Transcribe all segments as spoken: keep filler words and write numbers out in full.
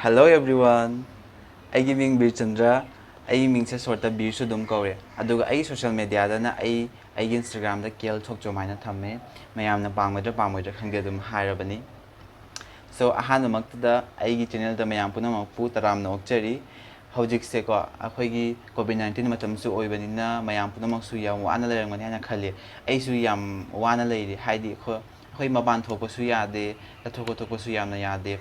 Hello everyone, ꯑꯩꯒꯤ ꯃꯤꯡ ꯕꯤꯔꯆꯟꯗ꯭ꯔ꯫ ꯑꯩꯒꯤ ꯃꯤꯡꯁꯦ ꯁꯣꯔꯠꯇ ꯕꯤꯔꯁꯨ ꯑꯗꯨꯝ ꯀꯧꯔꯦ꯫ ꯑꯗꯨꯒ ꯑꯩꯒꯤ ꯁꯣꯁꯤꯌꯦꯜ ꯃꯦꯗꯤꯌꯥꯗꯅ ꯑꯩ ꯑꯩꯒꯤ ꯏꯟꯁꯇꯥꯒ꯭ꯔꯥꯝꯗ ꯀꯦ ꯑꯦꯜ ꯊꯣꯛꯆꯣꯝ ꯍꯥꯏꯅ ꯊꯝꯃꯦ꯫ ꯃꯌꯥꯝꯅ ꯄꯥꯝꯒꯗ꯭ꯔꯥ ꯄꯥꯝꯃꯣꯏꯗ꯭ꯔꯥ ꯈꯪꯗꯦ, ꯑꯗꯨꯝ ꯍꯥꯏꯔꯕꯅꯤ꯫ ꯁꯣ, ꯑꯍꯥꯟꯕꯃꯛꯇꯗ ꯑꯩꯒꯤ ꯆꯦꯅꯦꯜꯗ ꯃꯌꯥꯝ ꯄꯨꯝꯅꯃꯛꯄꯨ ꯇꯔꯥꯝꯅ ꯑꯣꯛꯆꯔꯤ꯫ ꯍꯧꯖꯤꯛꯁꯦꯀꯣ, ꯑꯩꯈꯣꯏꯒꯤ ꯀꯣꯚꯤꯗ ꯅꯥꯏꯟꯇꯤꯟ ꯃꯇꯝꯁꯨ ꯑꯣꯏꯕꯅꯤꯅ ꯃꯌꯥꯝ ꯄꯨꯝꯅꯃꯛꯁꯨ ꯌꯥꯝ ꯋꯥꯅ ꯂꯩꯔꯝꯒꯅꯤ ꯍꯥꯏꯅ ꯈꯜꯂꯤ꯫ ꯑꯩꯁꯨ ꯌꯥꯝ ꯋꯥꯅ ꯂꯩꯔꯤ, ꯍꯥꯏꯗꯤ ꯑꯩꯈꯣꯏ ꯑꯩꯈꯣꯏ ꯃꯄꯥꯟ ꯊꯣꯛꯄꯁꯨ ꯌꯥꯗꯦ, ꯆꯠꯊꯣꯛ ꯈꯣꯠꯇꯣꯛꯄꯁꯨ ꯌꯥꯝꯅ ꯌꯥꯗꯦ,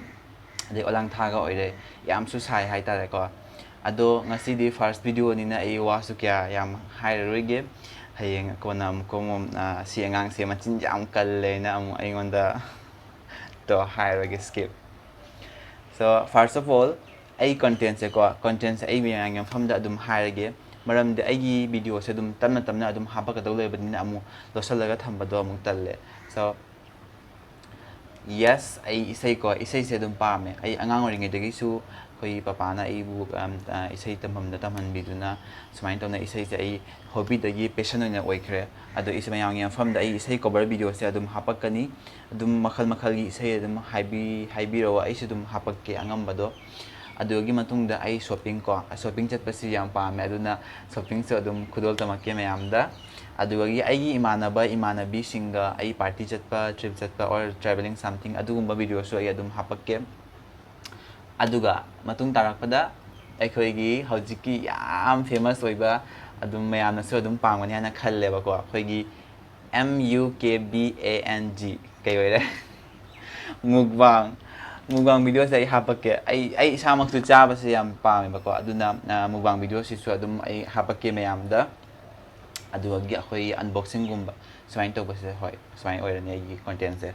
ꯑꯗꯩ ꯑꯣꯂꯥꯡꯊꯥꯒ ꯑꯣꯏꯔꯦ, ꯌꯥꯝꯁꯨ ꯁꯥꯏ ꯍꯥꯏꯇꯥꯔꯦꯀꯣ꯫ ꯑꯗꯣ ꯉꯁꯤꯗꯤ ꯐꯥꯔꯁ ꯚꯤꯗꯤꯑꯣꯅꯤꯅ ꯑꯩ ꯋꯥꯁꯨ ꯀꯌꯥ ꯌꯥꯝ ꯍꯥꯏꯔꯔꯣꯏꯒꯦ꯫ ꯍꯌꯦꯡ ꯀꯣꯟꯅ ꯑꯃꯨꯛꯀ ꯑꯃꯨꯛ, ꯑ, "ꯁꯤ ꯑꯉꯥꯡꯁꯦ ꯃꯆꯤꯟ ꯌꯥꯝ ꯀꯜꯂꯦꯅ" ꯑꯃꯨꯛ ꯑꯩꯉꯣꯟꯗ ꯇꯣ ꯍꯥꯏꯔꯒꯦ, skip꯫ So, first of all, ꯑꯩ ꯀꯣꯟꯇꯦꯟꯁꯦꯀꯣ, ꯀꯣꯟꯇꯦꯟꯁꯦ ꯑꯩ ꯃꯌꯥꯝꯒꯤ ꯃꯐꯝꯗ ꯑꯗꯨꯝ ꯍꯥꯏꯔꯒꯦ꯫ ꯃꯔꯝꯗꯤ ꯑꯩꯒꯤ ꯚꯤꯗꯤꯑꯣꯁꯦ ꯑꯗꯨꯝ ꯇꯞꯅ ꯇꯞꯅ ꯑꯗꯨꯝ ꯍꯥꯞꯄꯛꯀꯗꯧ ꯂꯩꯕꯅꯤꯅ ꯑꯃꯨꯛ ꯂꯣꯠꯁꯤꯜꯂꯒ ꯊꯝꯕꯗꯣ ꯑꯃꯨꯛ ꯇꯜꯂꯦ꯫ So, yes, ꯑꯩ ꯏꯁꯩꯀꯣ, ꯏꯁꯩꯁꯦ ꯑꯗꯨꯝ ꯄꯥꯝꯃꯦ꯫ ꯑꯩ ꯑꯉꯥꯡ ꯑꯣꯏꯔꯤꯉꯩꯗꯒꯤꯁꯨ ꯑꯩꯈꯣꯏꯒꯤ ꯄꯄꯥꯅ ꯑꯩꯕꯨ, ꯑꯝ, ꯑ, ꯏꯁꯩ ꯇꯝꯐꯝꯗ ꯇꯝꯍꯟꯕꯤꯗꯨꯅ ꯁꯨꯃꯥꯏꯅ ꯇꯧꯅ ꯏꯁꯩꯁꯦ ꯑꯩ ꯍꯣꯕꯤꯗꯒꯤ ꯄꯦꯁꯟ ꯑꯣꯏꯅ ꯑꯣꯏꯈ꯭ꯔꯦ꯫ ꯑꯗꯣ ꯏꯁꯩ ꯃꯌꯥꯝꯒꯤ ꯃꯐꯝꯗ ꯑꯩ ꯏꯁꯩ ꯀꯣꯚꯔ ꯚꯤꯗꯤꯑꯣꯁꯦ ꯑꯗꯨꯝ ꯍꯥꯞꯄꯛꯀꯅꯤ꯫ ꯑꯗꯨꯝ ꯃꯈꯜ ꯃꯈꯜꯒꯤ ꯏꯁꯩ ꯑꯗꯨꯝ ꯍꯥꯏꯕꯤ-, ꯍꯥꯏꯕꯤꯔꯛꯑꯣ, ꯑꯩꯁꯨ ꯑꯗꯨꯝ ꯍꯥꯄꯛꯀꯦ ꯑꯉꯝꯕꯗꯣ꯫ ꯑꯗꯨꯒꯤ ꯃꯇꯨꯡꯗ ꯑꯩ ꯁꯣꯞꯄꯤꯡ ꯀꯣ, ꯁꯣꯞꯄꯤꯡ ꯆꯠꯄꯁꯤ ꯌꯥꯝ ꯄꯥꯝꯃꯦ, ꯑꯗꯨꯅ ꯁꯣꯞꯄꯤꯡꯁꯨ ꯑꯗꯨꯝ ꯈꯨꯗꯣꯜ ꯇꯝꯃꯛꯀꯦ ꯃꯌꯥꯝꯗ꯫ ꯑꯗꯨꯗꯒꯤ ꯑꯩꯒꯤ ꯏꯃꯥꯟꯅꯕ ꯏꯃꯥꯟꯅꯕꯤꯁꯤꯡꯒ ꯑꯩ ꯄꯥꯔꯇꯤ ꯆꯠꯄ, ꯇ꯭ꯔꯤꯞ ꯆꯠꯄ, or travelling something, ꯑꯗꯨꯒꯨꯝꯕ ꯚꯤꯗꯤꯑꯣꯁꯨ ꯑꯩ ꯑꯗꯨꯝ ꯍꯥꯄꯛꯀꯦ꯫ ꯑꯗꯨꯒ ꯃꯇꯨꯡ ꯇꯥꯔꯛꯄꯗ ꯑꯩꯈꯣꯏꯒꯤ ꯍꯧꯖꯤꯛꯀꯤ ꯌꯥꯝ ꯐꯦꯃꯁ ꯑꯣꯏꯕ, ꯑꯗꯨꯝ ꯃꯌꯥꯝꯅꯁꯨ ꯑꯗꯨꯝ ꯄꯥꯝꯒꯅꯤ ꯍꯥꯏꯅ ꯈꯜꯂꯦꯕꯀꯣ, ꯑꯩꯈꯣꯏꯒꯤ M U K B A N G, ꯀꯩ ꯑꯣꯏꯔꯦ? ꯃꯨꯛꯕꯥꯡ꯫ ꯃꯨꯛꯕꯥꯡ ꯚꯤꯗꯤꯑꯣꯁꯦ ꯑꯩ ꯍꯥꯄꯛꯀꯦ꯫ ꯑꯩ, ꯑꯩ ꯏꯁꯥꯃꯛꯁꯨ ꯆꯥꯕꯁꯦ ꯌꯥꯝ ꯄꯥꯝꯃꯦꯕꯀꯣ, ꯑꯗꯨꯅ, ꯑ, ꯃꯨꯛꯕꯥꯡ ꯚꯤꯗꯤꯑꯣꯁꯤꯁꯨ ꯑꯗꯨꯝ ꯑꯩ ꯍꯥꯄꯛꯀꯦ ꯃꯌꯥꯝꯗ꯫ ꯑꯗꯨꯗꯒꯤ ꯑꯩꯈꯣꯏꯒꯤ ꯑꯟꯕꯣꯛꯁꯤꯡꯒꯨꯝꯕ ꯁꯨꯃꯥꯏꯅ ꯇꯧꯕꯁꯦ, ꯍꯣꯏ, ꯁꯨꯃꯥꯏꯅ ꯑꯣꯏꯔꯅꯤ ꯑꯩꯒꯤ ꯀꯣꯟꯇꯦꯟꯁꯦ꯫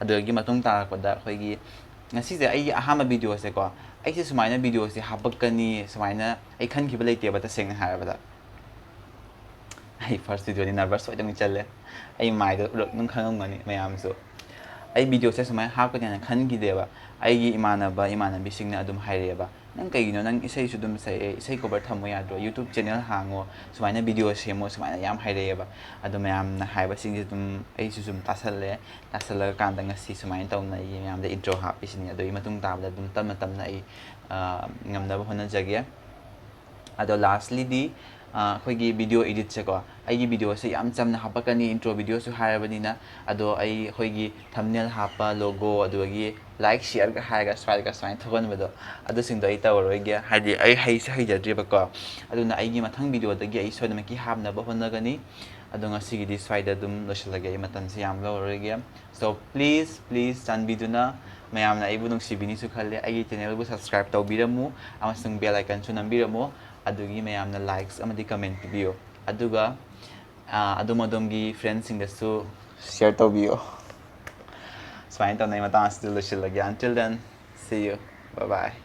ꯑꯗꯨꯗꯒꯤ ꯃꯇꯨꯡ ꯇꯥꯔꯛꯄꯗ ꯑꯩꯈꯣꯏꯒꯤ ꯉꯁꯤꯁꯦ ꯑꯩꯒꯤ ꯑꯍꯥꯟꯕ ꯚꯤꯗꯤꯑꯣꯁꯦꯀꯣ, ꯑꯩꯁꯦ ꯁꯨꯃꯥꯏꯅ ꯚꯤꯗꯤꯑꯣꯁꯦ ꯍꯥꯄꯛꯀꯅꯤ ꯁꯨꯃꯥꯏꯅ ꯑꯩ ꯈꯟꯈꯤꯕ ꯂꯩꯇꯦꯕ, ꯇꯁꯦꯡꯅ ꯍꯥꯏꯔꯕꯗ꯫ ꯑꯩ ꯐꯥꯔꯁ ꯚꯤꯗꯤꯑꯣꯅꯤ, ꯅꯔꯚꯁ ꯑꯣꯏꯗꯕꯅꯤ ꯆꯜꯂꯦ꯫ ꯑꯩ ꯃꯥꯏꯗꯣ ꯎꯔꯛ ꯑꯗꯨꯝ ꯈꯪꯉꯝꯒꯅꯤ ꯃꯌꯥꯝꯁꯨ꯫ ꯑꯩ ꯚꯤꯗꯤꯑꯣꯁꯦ ꯁꯨꯃꯥꯏꯅ ꯍꯥꯞꯀꯅꯤ ꯍꯥꯏꯅ ꯈꯟꯈꯤꯗꯦꯕ꯫ ꯑꯩꯒꯤ ꯏꯃꯥꯟꯅꯕ ꯏꯃꯥꯟꯅꯕꯤꯁꯤꯡꯅ ꯑꯗꯨꯝ ꯍꯥꯏꯔꯛꯑꯦꯕ, "ꯅꯪ ꯀꯩꯒꯤꯅꯣ, ꯅꯪ ꯏꯁꯩꯁꯨ ꯑꯗꯨꯝ ꯁꯛꯑꯦ, ꯏꯁꯩ cover ꯊꯝꯃꯣ ꯌꯥꯗ꯭ꯔꯣ, YouTube channel ꯍꯥꯡꯉꯣ, ꯁꯨꯃꯥꯏꯅ video ꯁꯦꯝꯃꯣ", ꯁꯨꯃꯥꯏꯅ ꯌꯥꯝ ꯍꯥꯏꯔꯛꯑꯦꯕ꯫ ꯑꯗꯣ ꯃꯌꯥꯝꯅ ꯍꯥꯏꯕꯁꯤꯡꯁꯦ ꯑꯗꯨꯝ ꯑꯩꯁꯨ ꯁꯨꯝ ꯇꯥꯁꯜꯂꯦ꯫ ꯇꯥꯁꯜꯂꯒ ꯀꯥꯟꯗ ꯉꯁꯤ ꯁꯨꯃꯥꯏꯅ ꯇꯧꯅ ꯑꯩ ꯃꯌꯥꯝꯗ intro ꯍꯥꯞꯄꯤꯁꯤꯅꯤ꯫ ꯑꯗꯨꯒꯤ ꯃꯇꯨꯡ ꯇꯥꯕꯗ ꯑꯗꯨꯝ ꯇꯞꯅ ꯇꯞꯅ ꯑꯩ, ꯑ, ꯉꯝꯅꯕ ꯍꯣꯠꯅꯖꯒꯦ꯫ ꯑꯗꯣ lastly ꯗꯤ, ꯑ, ꯑꯩꯈꯣꯏꯒꯤ video edit ꯁꯦꯀꯣ, ꯑꯩꯒꯤ video ꯁꯦ ꯌꯥꯝ ꯆꯝꯅ ꯍꯥꯞꯄꯛꯀꯅꯤ, intro video ꯁꯨ ꯍꯥꯏꯔꯕꯅꯤꯅ꯫ ꯑꯗꯣ ꯑꯩ ꯑꯩꯈꯣꯏꯒꯤ thumbnail ꯍꯥꯞꯄ, logo, ꯑꯗꯨꯗꯒꯤ like, share ꯒ ꯍꯥꯏꯔꯒ ꯁ꯭ꯋꯥꯏꯗꯒ ꯁꯨꯃꯥꯏꯅ ꯊꯣꯛꯍꯟꯕꯗꯣ, ꯑꯗꯨꯁꯤꯡꯗꯣ ꯑꯩ ꯇꯧꯔꯔꯣꯏꯒꯦ, ꯍꯥꯏꯗꯤ ꯑꯩ ꯍꯩꯁꯨ ꯍꯩꯖꯗ꯭ꯔꯤꯕꯀꯣ꯫ ꯑꯗꯨꯅ ꯑꯩꯒꯤ ꯃꯊꯪ video ꯗꯒꯤ ꯑꯩ ꯁꯣꯏꯗꯅꯃꯛꯀꯤ ꯍꯥꯞꯅꯕ ꯍꯣꯠꯅꯒꯅꯤ꯫ ꯑꯗꯣ ꯉꯁꯤꯒꯤꯗꯤ ꯁ꯭ꯋꯥꯏꯗ ꯑꯗꯨꯝ ꯂꯣꯏꯁꯤꯜꯂꯒꯦ, ꯑꯩ ꯃꯇꯝꯁꯦ ꯌꯥꯝ ꯂꯧꯔꯔꯣꯏꯒꯦ꯫ So please, please, ꯆꯥꯟꯕꯤꯗꯨꯅ ꯃꯌꯥꯝꯅ ꯑꯩꯕꯨ ꯅꯨꯡꯁꯤꯕꯤꯅꯤꯁꯨ ꯈꯜꯂꯦ, ꯑꯩꯒꯤ channel ꯕꯨ subscribe ꯇꯧꯕꯤꯔꯝꯃꯨ ꯑꯃꯁꯨꯡ bell icon ꯁꯨ ꯅꯝꯕꯤꯔꯝꯃꯨ꯫ ꯑꯗꯨꯒꯤ ꯃꯌꯥꯝꯅ likes ꯑꯃꯗꯤ comment ꯄꯤꯕꯤꯌꯨ꯫ ꯑꯗꯨꯒ, ꯑ, ꯑꯗꯣꯝ ꯑꯗꯣꯝꯒꯤ friend ꯁꯤꯡꯗꯁꯨ share ꯇꯧꯕꯤꯌꯨ꯫ ꯁꯨꯃꯥꯏꯅ ꯇꯧꯅ ꯑꯩ ꯃꯇꯥꯡ ꯑꯁꯤꯗ ꯂꯣꯏꯁꯤꯜꯂꯒꯦ꯫ Until then, see you, bye bye꯫